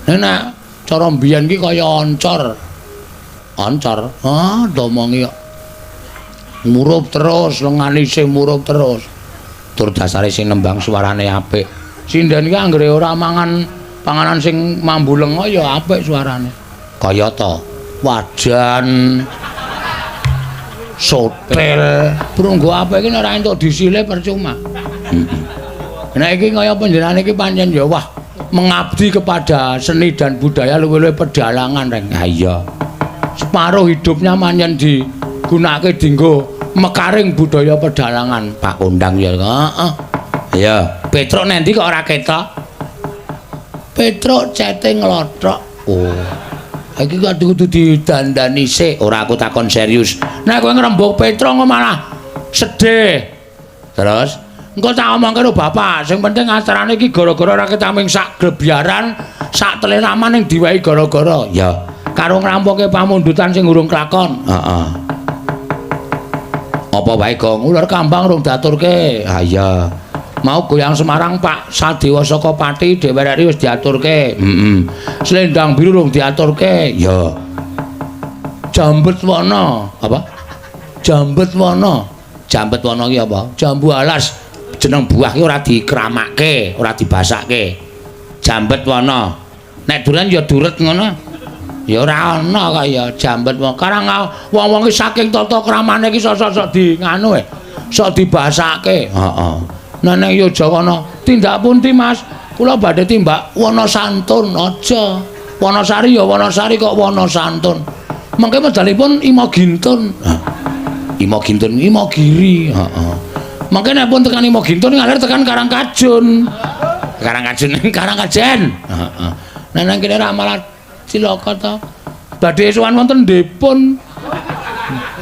Nek cara mbiyen ki kaya oncor. Oncor. Ah, domongi kok. Murup terus, lengane isih murup terus. Tur dasare sing nembang suarane apik. Sinden ki anggere ora mangan panganan sing mambu lenga ya apik suarane. Kaya ta wajan sotel prunggo apik iki nek ora entuk disile percuma. Nek iki kaya panjenengan iki pancen ya wah mengabdi kepada seni dan budaya luwih-luwih pedalangan reng. Ha iya. Separuh hidupnya pancen digunakake dinggo mekaring budaya pedalangan. Pak Kondang ya. Heeh. Iya, Petruk nendi kok ora ketok? Petruk cete nglothok. Oh. Iki kok kudu didandani sik. Ora aku takon serius. Nek kowe ngrembug Petruk engko malah sedih. Terus engko tak omong karo bapak, sing penting acarane iki gara-gara ora ketaming sak glebiaran, sak teleraman ning diwehi gara-gara. Ya, karo ngrampunge pamundutan sing urung klakon. Heeh. Apa wae gong ular kambang rung diaturke. Ha iya. Mau goyang Semarang Pak Sadewa saka Pati dheweke wis diaturke. Heeh. Selendang biru rung diaturke. Ya. Jambet wana. Apa? Jambet wana. Jambet wana ki apa? Jambu alas. Jeneng buah ki ora dikramake, ora dibasake. Jambet wana. Nek duren ya duret ngono. Ya ora ana kaya jambet wana. Karang wong-wong ki saking tata kramane ki sok-sok di nganu sok dibasake. Heeh. Nek nang Yogyakarta ana tindak pundi Mas? Kula badhe timbak Wonosantun aja. Wonosari ya Wonosari kok Wonosantun. Mengke medalipun Imogintun. Imogintun Imogiri, heeh. Mengke nek pun tekan Imogintun ngalir tekan Karangkajun. Karangkajun Karangkajen. Heeh. Nek nang kene ra malah cilaka to. Badhe sowan wonten Ndepun.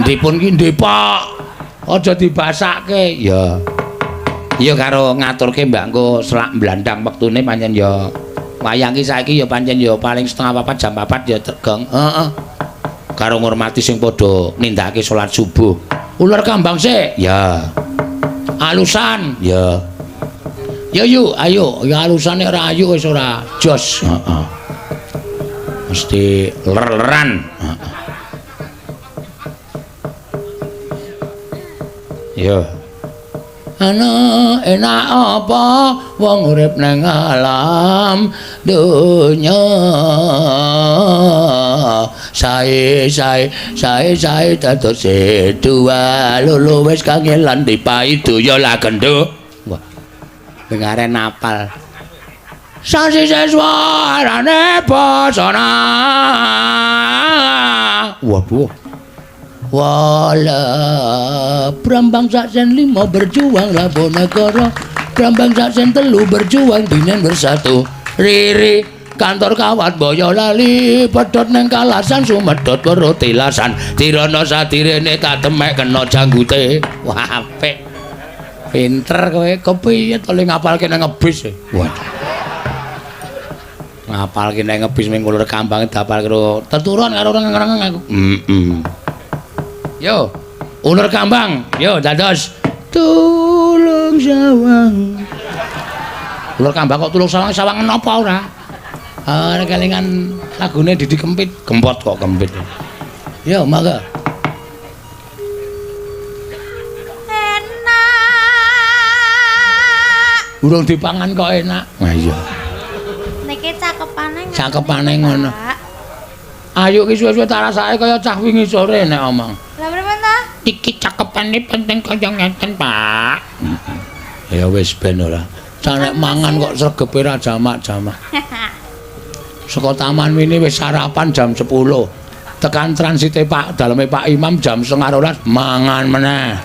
Ndepun ki Depok. Aja dibasake. Ya. Iya karo ngaturke mbak engko selak mblandang wektune pancen ya wayang ki saiki ya pancen ya paling 3:30 jam 4 ya tergong. Heeh. Karo ngurmati sing padha nindakake salat subuh. Ular kambang sik. Ya. Alusan. Ya. Ya yuk, ayo. Ya alusane ora ayu wis ora jos. Heeh. Mesti ler-leran. Heeh. Ya. Ana enak apa wong urip nang alam donya sae sae sae sae dados dua lolo wis kangelan dipaido ya lah gendho. Wah, dengaren apal sasi seswarane basana. Waduh. Wala Brambang saksen 5 berjuang labo negara, Brambang saksen 3 berjuang dinen bersatu. Riri kantor kawat Boyolali pedhot neng kalasan sumedhot perut tilasan tirana sadirene tak temek kena janggute. Wah apik. Pinter kowe kepiye to le ngapalke nang ngebis. Waduh. Ngapalke nang ngebis ming ulur kambang dapal karo teturon karo reng-reng aku. Heeh. Yo, ulur kambang, yo dados tulung sawang. Ulur kambang kok tulung sawang, sawang napa ora? Ah, kelingan lagune Didi Kempit, gempot kok kempit. Yo, mangga. Enak. Urung dipangan kok enak. Nah iya. Niki cakepane ngono. Cakepane ngono. Ayo ki suwe-suwe tak rasake kaya cah wingi sore nek omong. Lah pripun ta? Iki cakepane penting kaya ngeten, Pak. Ya wis ben ora. Cah nek mangan kok sregepe ra jamak-jamak. Saka taman mini wis sarapan jam 10. Tekan transite Pak daleme Pak Imam jam 11:30 mangan meneh.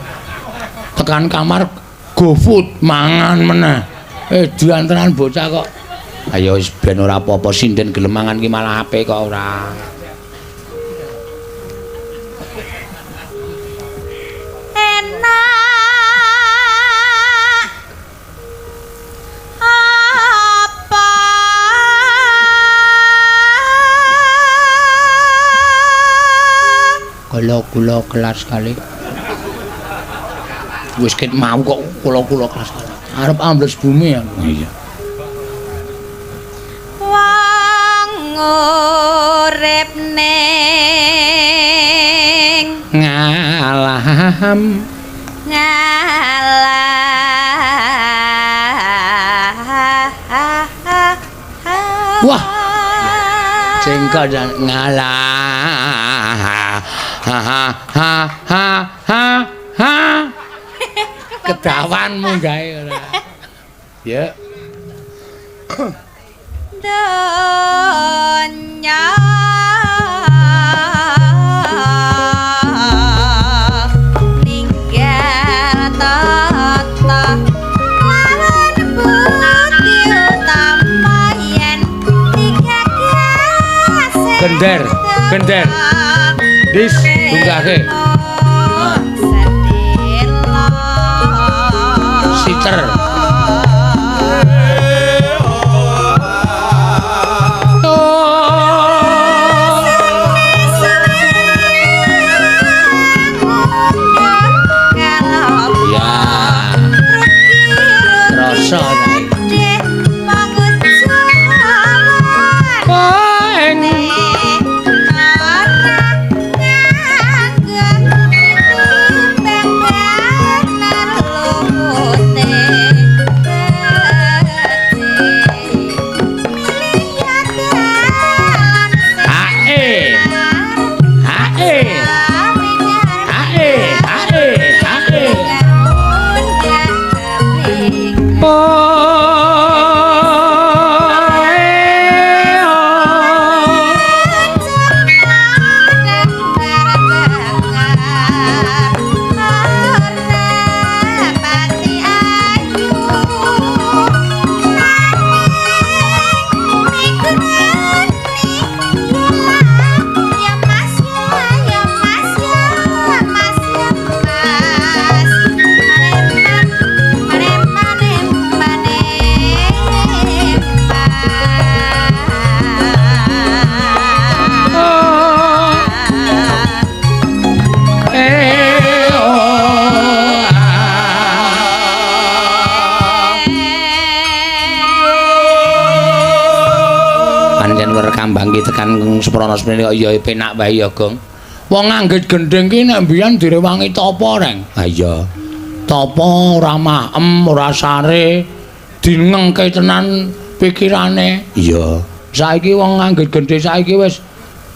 Tekan kamar GoFood mangan meneh. Diantenan bocah kok. Ayo wis ben ora apa-apa sinden gelem mangan ki malah apik kok ora. Enak apa kula-kula kelas kali. Wis ket mau kok kula-kula kelas kali. Arep ambles bumi ya. Iya. Wong Urip ning ngalam ngalah. Wah. Jengkol dan ngalah. Ha ha ha ha ha ha. Kedawan munggahe ora. Ya. Donya ninggal tata lawan budi utama yen digagas. Gender, gender. Dis, tunggake. Siter. Ya. Rasa saiki. Hae. Hae. Hae, hae, hae. Pancen werkambang ki tekan seprono semene kok ya penak wae ya, Gong. Wong nganggit gendhing ki nek mbiyen direwangi tapa, Reng? Ha iya. Tapa ora maem, ora sare, dinengke tenan pikirane. Iya. Saiki wong nganggit gendhing saiki wis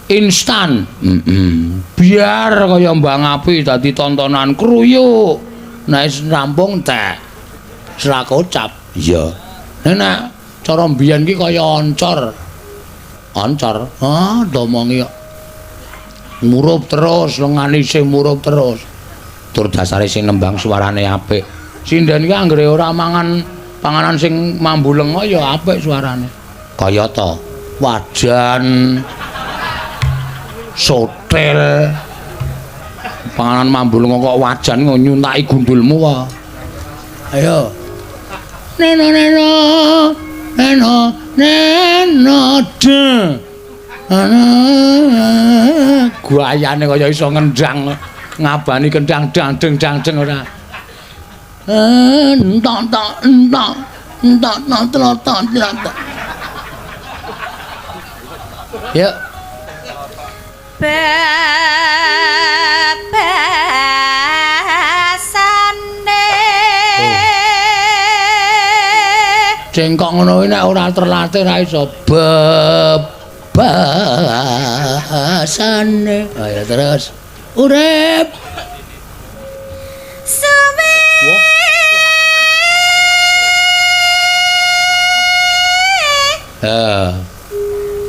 instan. Heeh. Biar kaya mbang api dadi tontonan kruyuk. Nek wis rampung tek. Srakocap. Iya. Nek cara mbiyen ki kaya oncor. Oncor, ah, domongi kok. Murup terus, lengane isih murup terus. Tur dasare sing nembang suarane apik. Sinden ki anggere ora mangan panganan sing mambu lenga ya apik suarane. Kaya ta wajan, sotel. Panganan mambu lenga kok wajan nyuntaki gundulmu wae. Ayo. Neno neno. Neno neno de. Guayane kaya iso ngendang, ngabani kendang dang deng dang deng ora. Entok tok entok. Entok tok tok tok tok. Yuk. Bebasane. Jengkok ngono kuwi nek ora terlatih ra iso bebasane. Ayo terus. Urip. Suwe. Heeh.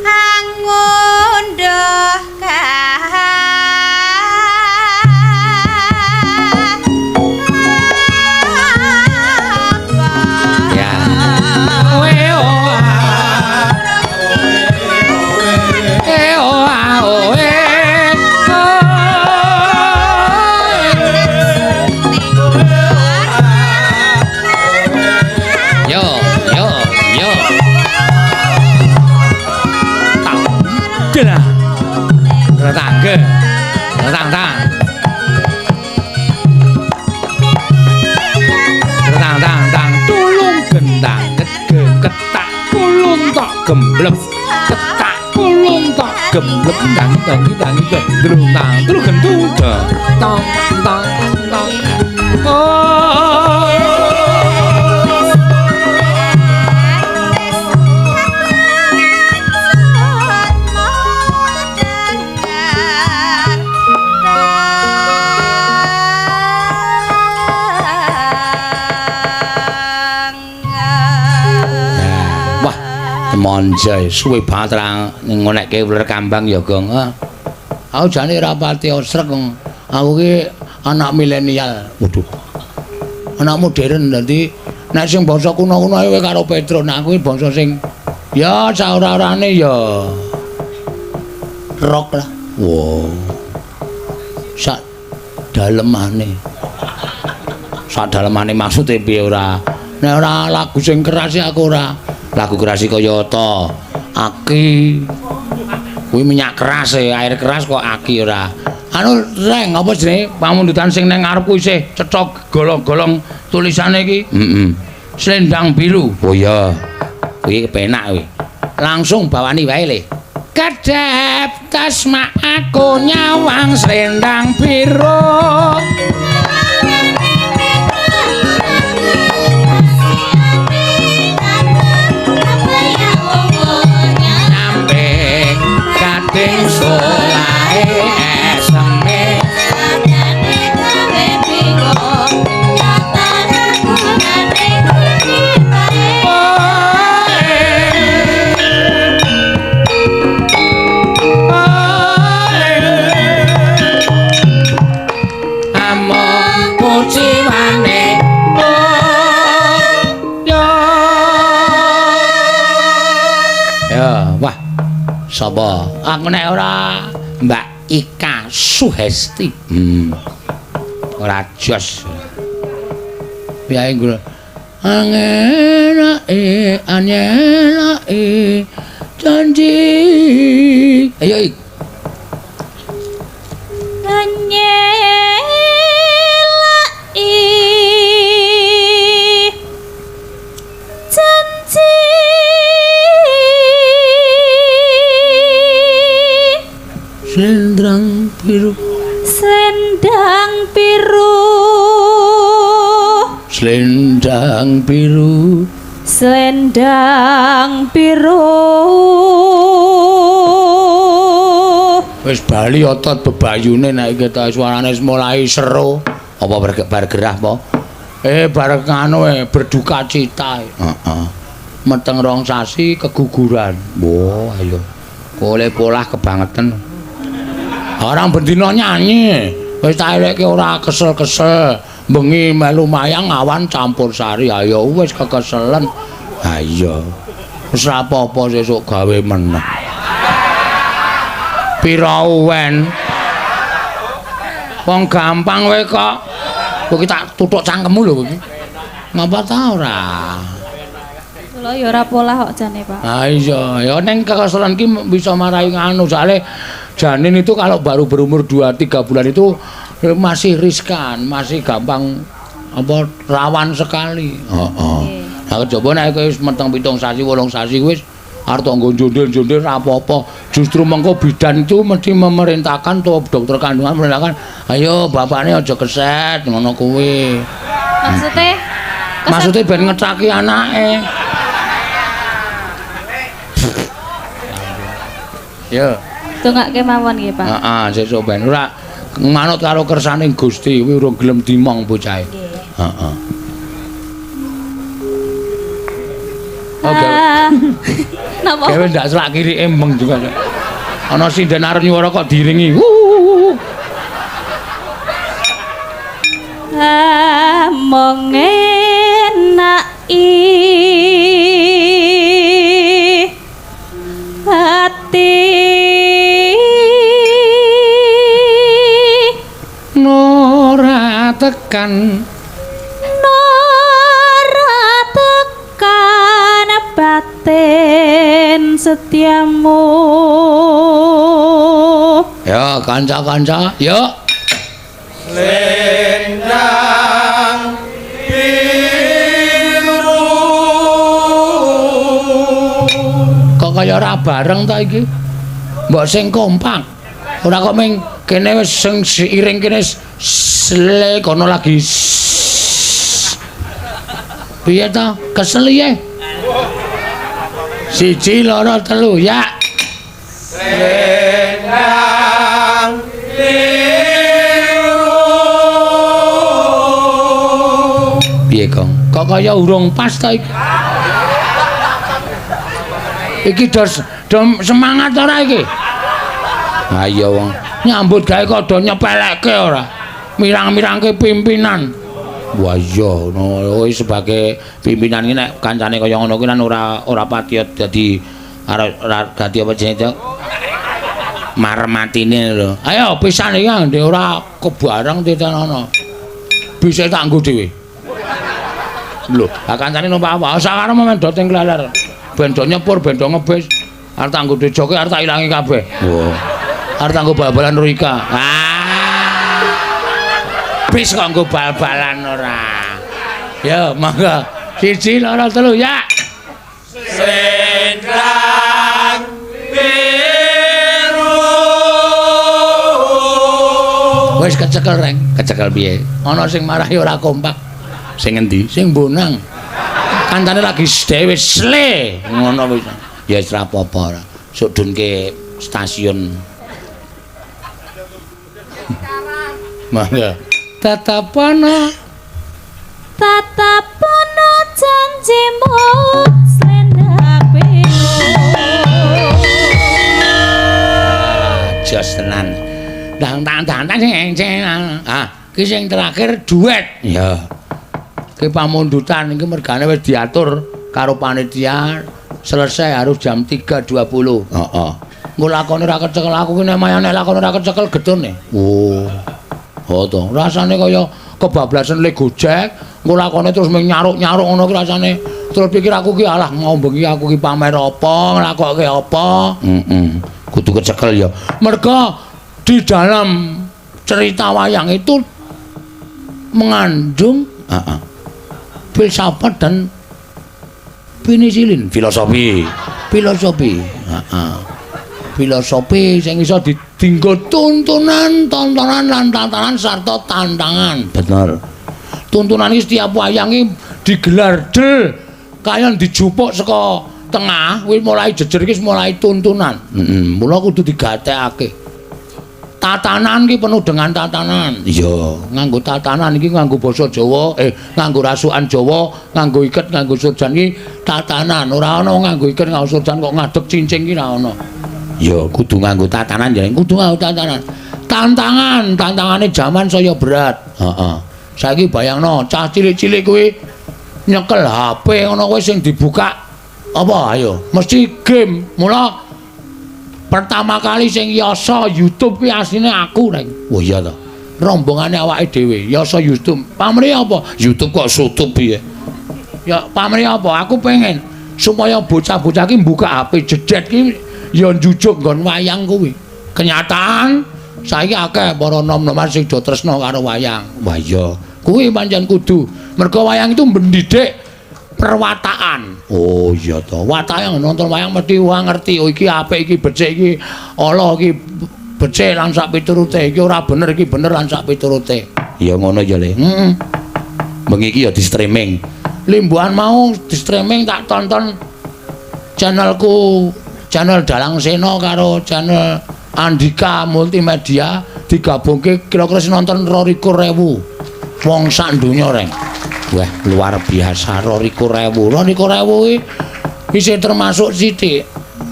Angunduh Tang tang tulung gendang ketak kulung tok gemblek ketak Pulung tak gemblek dang dang dang dang dang tru gentung tang tang tang. Oh. Monjai suwe banget ra ngonekke uler kambang ya, Gong. Aku jane ora pati osrek, Gong. Aku ki anak milenial. Waduh. Anak modern dadi nek sing bangsa kuno-kuno ae karo Petro, nek aku ki bangsa sing ya saora-orane ya rock lah. Wow. Sak dalemane. Sak dalemane maksude piye ora? Nek ora lagu sing keras aku ora. Lagu keras kaya ta aki kuwi minyak keras e, air keras kok aki ora. Anu reng apa jenenge pamundutan sing nang ngarepku isih cetha golong-golong tulisane iki. Heeh. Selendang biru. Oh iya. Kuwi kepenak kuwi. Langsung bawani wae le. Kedhep tasma aku nyawang selendang biru. Solahe eseme sadane gawe bingung nyatane gunane kuwi. Among kuciwane yo ya wah sapa aku nek ora Mbak Ika Suhesti. Ora jos. Piye nggo angenake anyenake janji. Ayo ik. Nyelaki janji. Selendang biru, selendang biru, selendang biru, selendang biru. Wis bali otot bebayune nek kita suarane wis mulai seru. Apa bar gerah apa? Bar nganu berduka cita. Heeh. Meteng rong sasi keguguran. Wah, ayo. Kole polah kebangetan. Orang bendina nyanyi, wis tak elekke ora kesel-kesel, bengi melu mayang awan campur sari, ayo wis kekeselen. Ha iya. Wis ora apa-apa sesuk gawe meneh. Pira uwen? Wong gampang kowe kok. Kowe tak tutuk cangkemmu lho kowe iki. Ngapa ta ora? Kula ya ora polah kok jane, Pak. Ha iya, ya ning kekeselen ki bisa marai nganu soalé janin itu kalau baru berumur 2-3 bulan itu masih riskan, masih gampang apa rawan sekali. Heeh. Lah coba nek kowe wis meteng 7 sasi, 8 sasi wis arep nggo njondel-njondel ra apa-apa. Justru mengko bidan itu mesti memerintahkan to dokter kandungan memerintahkan, ayo bapakne aja keset ngono kuwi. Maksudnya? Maksudnya ben ngecaki anake. Yo. Dongake mawon nggih, Pak. Heeh, sesuk ben ora manut karo kersane Gusti kuwi urung gelem dimong bocahe. Nggih. Heeh. Oke. Napa? Gawe ndak selak kiri embeng juga. Ana sinden arep nyuwara kok diringi. Mong enaki ati ora tekan, ora tekan batin setiamu. Ya kanca-kanca, yuk. Selendang biru. Kok kaya ora bareng ta iki? Mbok sing kompak. Ora kok ming kene wis sing iring kene sle kono lagi. Piye to? Kesel piye? 1 2 3 ya. Selendang biru. Piye, Kong? Kok kaya urung pas to iki? Iki dos semangat ora iki? Ha iya wong nyambut gawe kok do nyepelekke ora. Mirang-mirangke pimpinan. Wah iya ngono kuwi sebagai pimpinan iki nek kancane kaya ngono kuwi kan ora pati dadi ora dadi apa jenenge marmatine lho. Ayo pisan iki ndek ora kebareng titenono. Bisa tak nggo dhewe. Lho, ha kancane numpak apa? Sakarep men do teng kleler. Ben do nyepur, ben do ngebis. Arep tak nggo dejoke, arep tak ilangi kabeh. Wah. Arep tak nggo bal-balan Rika. Ah. Bis kok nggo bal-balan ora. Ya, monggo. 1 2 3 ya. Selendang biru. Wis kecekel reng, kecekel piye? Ana sing marahi ora kompak. Sing endi? Sing bonang. Kancane lagi dhewe sle ngono wis. Ya wis ra apa-apa ora. Sok dunke stasiun. Mangga. Tatapono. Tatapono janjimu selendang biru. Jos tenan. Dang tang tang tang sing sing. Ah, iki sing terakhir duet. Ya. Ki pamundutan iki mergane wis diatur karo panitia selesai harus jam 3.20. Heeh. Engko lakone ora kecekel aku ki nek mayane lakone ora kecekel getune. Oh. Oh to, rasane kaya kebablasan le Gojek, engko lakone terus mung nyaruk-nyaruk ngono ki rasane. Terus pikir aku ki alah ngombengi aku ki pamer apa, nglakokke apa. Heeh. Kudu kecekel ya. Merga di dalam cerita wayang itu mengandung filsafat dan penisilin, filosofi. Filosofi. Heeh. Filosofi sing iso dinggo tuntunan, tontonan lan tantangan sarta tantangan. Bener. Tuntunan iki setiap wayang iki digelar del kaya dijupuk saka tengah kuwi mulai jejer iki mulai tuntunan. Heeh, mula kudu digatekake. Tatanan iki penuh dengan tatanan. Iya, nganggo tatanan iki nganggo basa Jawa, nganggo rasukan Jawa, nganggo iket, nganggo surjan iki tatanan. Ora ana nganggo iket, nganggo surjan kok ngadeg cincing iki ora ana. Ya, kudu nganggo tatanan jeneng, kudu nganggo tatanan. Tantangan, tantangane jaman saya berat. Heeh. Saiki bayangno cah cilik-cilik kuwi nyekel HP ngono kuwi sing dibuka apa ayo, mesti game. Mula pertama kali sing yasa YouTube kuwi asline aku reng. Wah iya to. Rombongane awake dhewe yasa YouTube. Pamrih apa? YouTube kok sutup piye? Ya pamrih apa? Aku pengen supaya bocah-bocah ki mbuka HP jedet ki ya njujuk nggon wayang kuwi. Kenyataan saiki akeh para nom-noman sing do tresna karo wayang. Wah iya, kuwi pancen kudu. Mergo wayang itu mendidik perwatakan. Oh iya to. Watake nonton wayang mesti wong ngerti, oh iki apik, iki becik, iki ala, iki becik lan sak piturute, iki ora bener, iki bener lan sak piturute. Ya ngono ya Le. Heeh. Bengi iki ya di streaming. Limbuhan mau di streaming tak tonton channelku, channel Dalang Sena karo channel Andika Multimedia digabungke kira-kira sing nonton 22.000 wong sak donya reng. Wah, luar biasa 22.000. 22.000 iki isih termasuk sithik.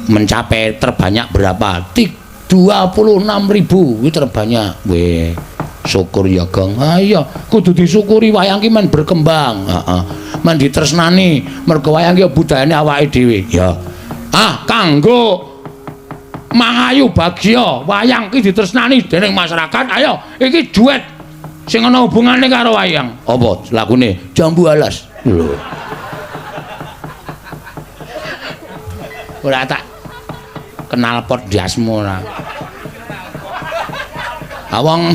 Mencapai terbanyak berapa? 26.000 kuwi terbanyak. Weh, syukur ya, Gong. Ha iya, kudu disyukuri wayang ki men berkembang. Heeh. Men ditresnani, mergo wayang ki budayane awake dhewe. Ya. Ah, kanggo mangayu bagya wayang ki ditresnani dening masyarakat. Ayo, iki duet sing ana hubungane karo wayang. Apa lagune? Jambu Alas. Lho. Ora tak kenal pot diasmu ora. Ha wong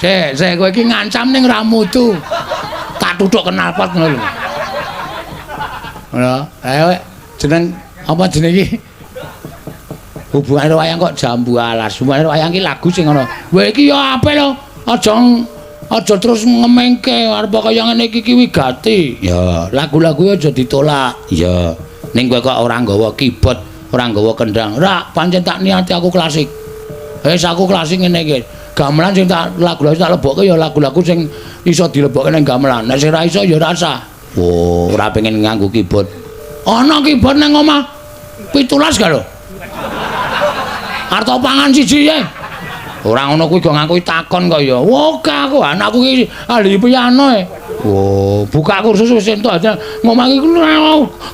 sik, sik kowe iki ngancam ning ra mutu. Tak tuthuk kenal pot ngono lho. Ngono. Ayo jeneng apa jeneng iki? Hubungane wayang kok jambu alas. Hubungane wayang ki lagu sing ngono. Kowe iki ya apik lho. Aja aja terus ngemengke arep kaya ngene iki ki wigati. Ya, lagu-lagu aja ditolak. Ya. Ning kowe kok ora nggawa keyboard, ora nggawa kendang. Ora, pancen tak niati aku klasik. Wis aku klasik ngene iki. Gamelan sing tak lagu-lagu tak lebokke ya lagu-lagu sing iso dilebokke ning gamelan. Nek sing ora iso ya ora usah. Oh, ora pengen nganggo keyboard. Ana keyboard nang omah. 17 ga lho. Arto pangan siji ye. Ora ngono kuwi go ngaku takon kok ya. Wah, aku anakku iki ahli piano e. Oh, buka kursus wis entuk aja. Ngomong iki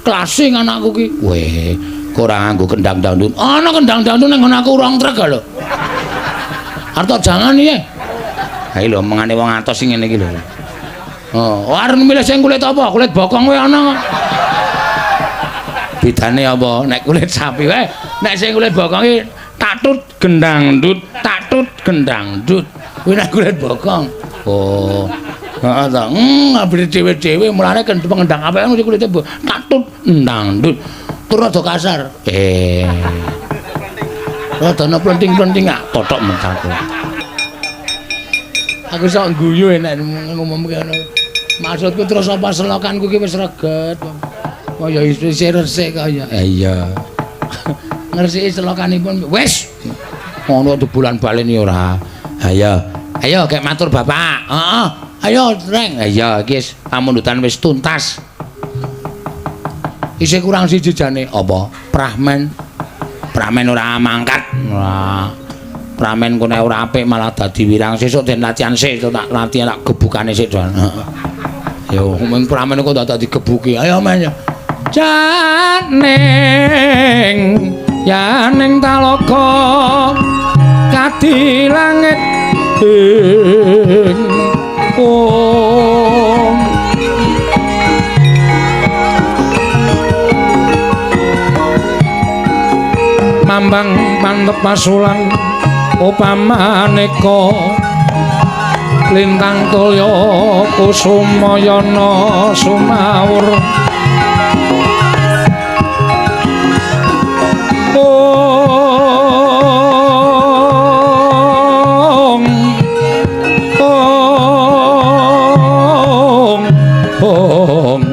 klasik anakku ki. Weh, kok ora nganggo kendang dangdut. Ana kendang dangdut nang nggon aku rong trek ga lho. Arto jangan ye. Ha iki lho omongane wong atos sing ngene iki lho. Oh, arep milih sing kulit apa? Kulit bokong wae ana kok. Bedane apa? Nek kulit sapi wae, nek sing kulit bokong iki tatut gendang dut, tatut gendang dut. Kuwi nek kulit bokong. Oh. Heeh ta. Ngabri dhewe-dhewe mulane pengendang apik mesti kulite tatut endang dut. Tur rada kasar. Rada ana plenting-plenting ah totok mentaku. Aku sok guyu nek ngumumke ngono. Maksudku terus apa selokanku ki wis reget. Kaya isih resik kaya. Iya. Ngresiki selokanipun wis. Ngono bulan baleni ora. Ayo. Ayo kek matur bapak. Heeh. Ayo reng. Iya iki wis pamundutan wis tuntas. Isih kurang siji jane. Apa? Prahmen. Pramen ora mangkat. Ora. Pramen ku nek ora apik malah dadi wirang. Sesuk den latihan sik, tak latihan tak gebukane sik, Don. Heeh. Yo, mung pramen kok dadak digebuki. Ayo men. Janing yaning talaga kadi langit ing om. Mambang pantep pasulan upamaneka lintang tulya kusumayana sumawur. Ong ong ong. Oh.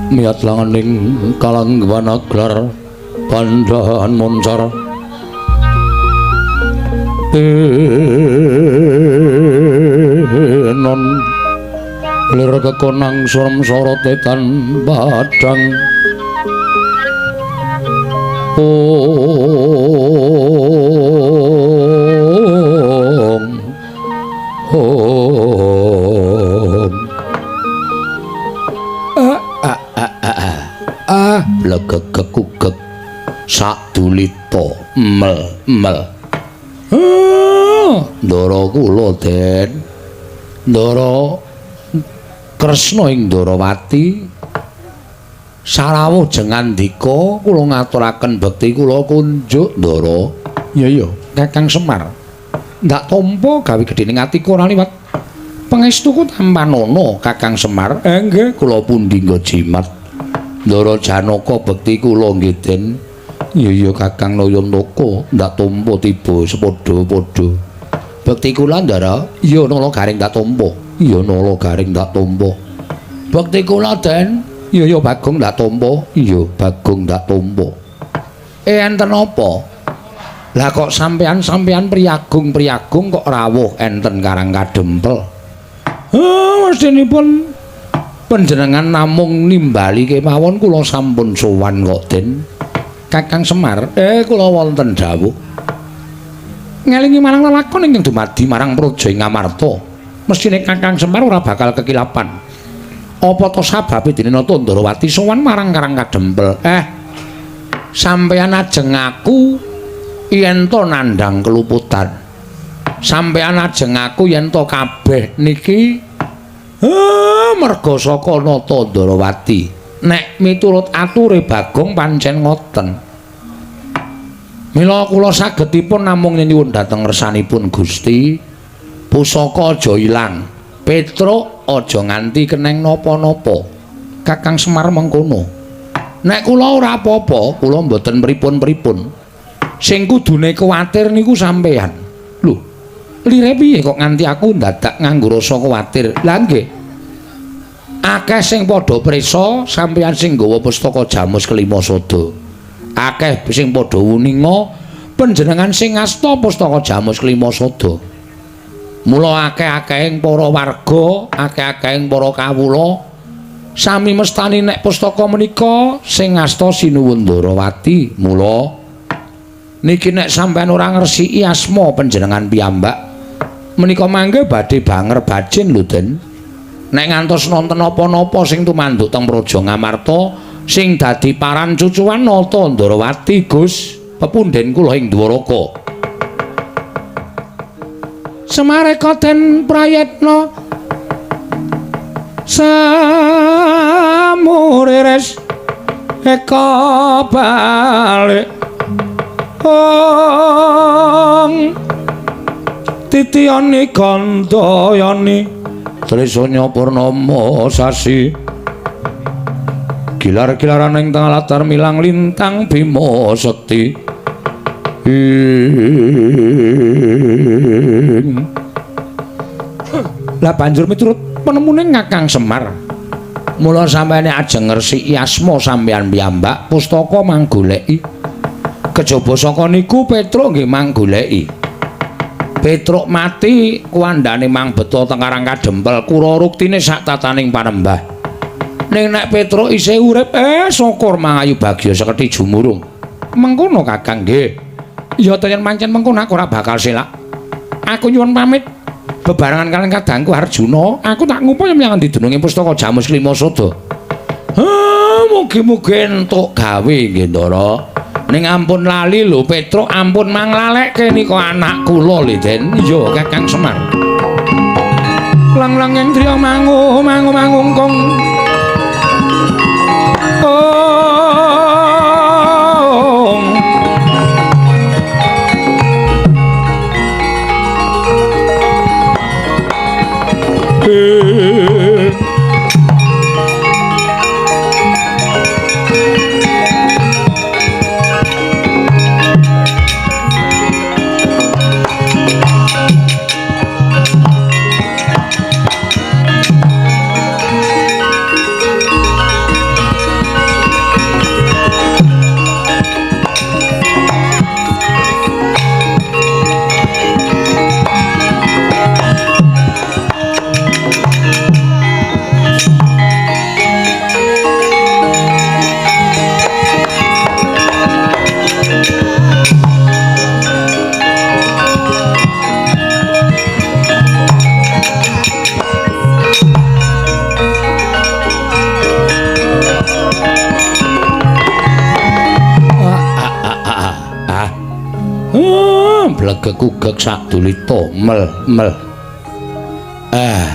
Miyat langening kalangwana glar pandhahan moncar tenon lir kekonang surem sorote tan padhang ong ong ah blegegekugek sadulita mel mel. Ndara kula Den, Ndara Kresna ing Ndarawati sarawuh jengandika kula ngaturaken bekti kula kunjuk Ndara. Iya iya Kakang Semar, ndak tampa gawe gedhening atiku ora liwat pangestuku tampanana Kakang Semar. Nggih kula pundi nggo jimat Ndara Janaka bekti kula nggih Den. Iya iya Kakang Nayantaka, ndak tampa tiba sepadha-padha. Bekti kula Ndara. Iya Nala Garing ndak tampa. Iya Nala Garing ndak tampa. Bekti kula Den. Iya iya Bagong ndak tampa. Iya Bagong ndak tampa. Enten apa? Lah kok sampean-sampean priyagung-priyagung kok rawuh enten Karang Kadempel? Mestinipun panjenengan namung nimbali kemawon kula sampun sowan kok Den. Kakang Semar, kula wonten dawuh. Ngelingi marang lelakon ingkang dumadi marang praja ing Ngamarta. Mestine Kakang Semar ora bakal kekilapan. Apa to sababe dene Nata Ndarawati sowan marang Karang Kadempel? Sampeyan ajeng aku yen to nandhang keluputan. Sampeyan ajeng aku yen to kabeh niki merga saka Nata Ndarawati. Nek miturut ature Bagong pancen ngoten. Mila kula sagedipun namung nyuwun dhateng ngersanipun Gusti, pusaka aja ilang, Petruk aja nganti keneng napa-napa. Kakang Semar mengkono. Nek kula ora apa-apa, kula mboten pripun-pripun. Sing kudune kuwatir niku sampeyan. Lho, lire piye kok nganti aku ndadak nganggo rasa kuwatir? Lah nggih. Akeh sing padha prisa sampeyan sing nggawa pustaka Jamus Kelima Sada. Akeh sing padha wuninga panjenengan sing ngasta pustaka Jamus Kelima Sada. Mula akeh-akehing para warga, akeh-akehing para kawula sami mestani nek pustaka menika sing ngasta Sinuwun Ndarawati. Mula niki nek sampeyan ora ngresiki asma panjenengan piyambak menika mangke badhe banger bajin lho Den. Nek ngantos nonton napa-napa sing tumanduk teng Praja Ngamarta sing dadi paran cucuan Nata Ndarawati Gus pepunden kula ing Dwaraka. Semareka den prayitna samurires eka balik ong titiyani gandayani Trisanya purnama sasi gilar-gilaran ing tengah latar milang lintang bima sekti ing. Lah banjur miturut penemune Kakang Semar, mula sampeyan ajeng ngresiki asma sampeyan piyambak pustaka manggoleki. Kejaba saka niku Petruk nggih manggoleki. Petruk mati kuwandane mang beto teng Karang Kadempel kura ruktine sak tataning panembah. Ning nek Petruk isih urip, syukur mangayu bagya sekedhi jumurung. Mengkono Kakang nggih. Ya yen pancen mengkono aku ora bakal selak. Aku nyuwun pamit bebarengan kaliyan kadangku Arjuna, aku tak ngupaya menyang endi dununge pustaka Jamus Kelima Sada. Mugi-mugi entuk gawe nggih Ndara. Ning ampun lali lho Petruk, ampun manglalekke nika anak kula lho Den. Iya Kakang Semar. Lang-lang ing driya mangu mangu mangungkung. Ong. Batinku gek sadulita mel mel. Eh.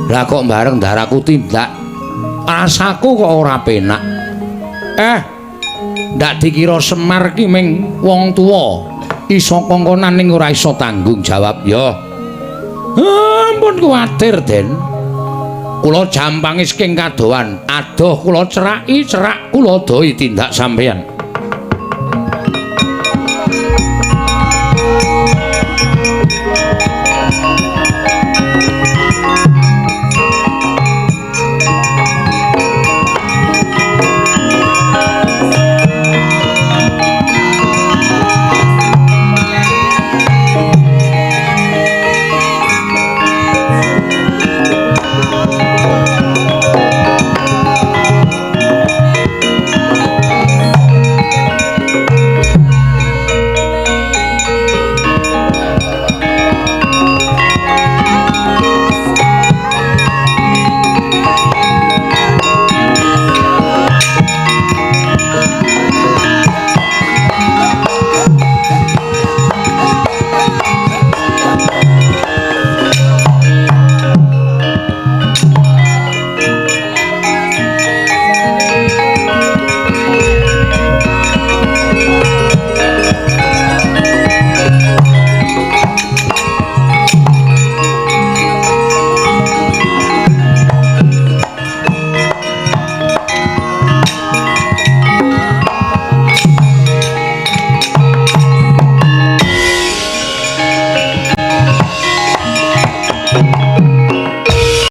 Lah kok bareng daraku tindak rasaku kok ora penak. Eh. Ndak dikira Semar ki ming wong tuwa iso kongkonan ning ora iso tanggung jawab ya. Ampun kuwatir, Den. Kula jampangi saking kadohan, adoh kula ceraki, cerak kula dohi tindak sampeyan.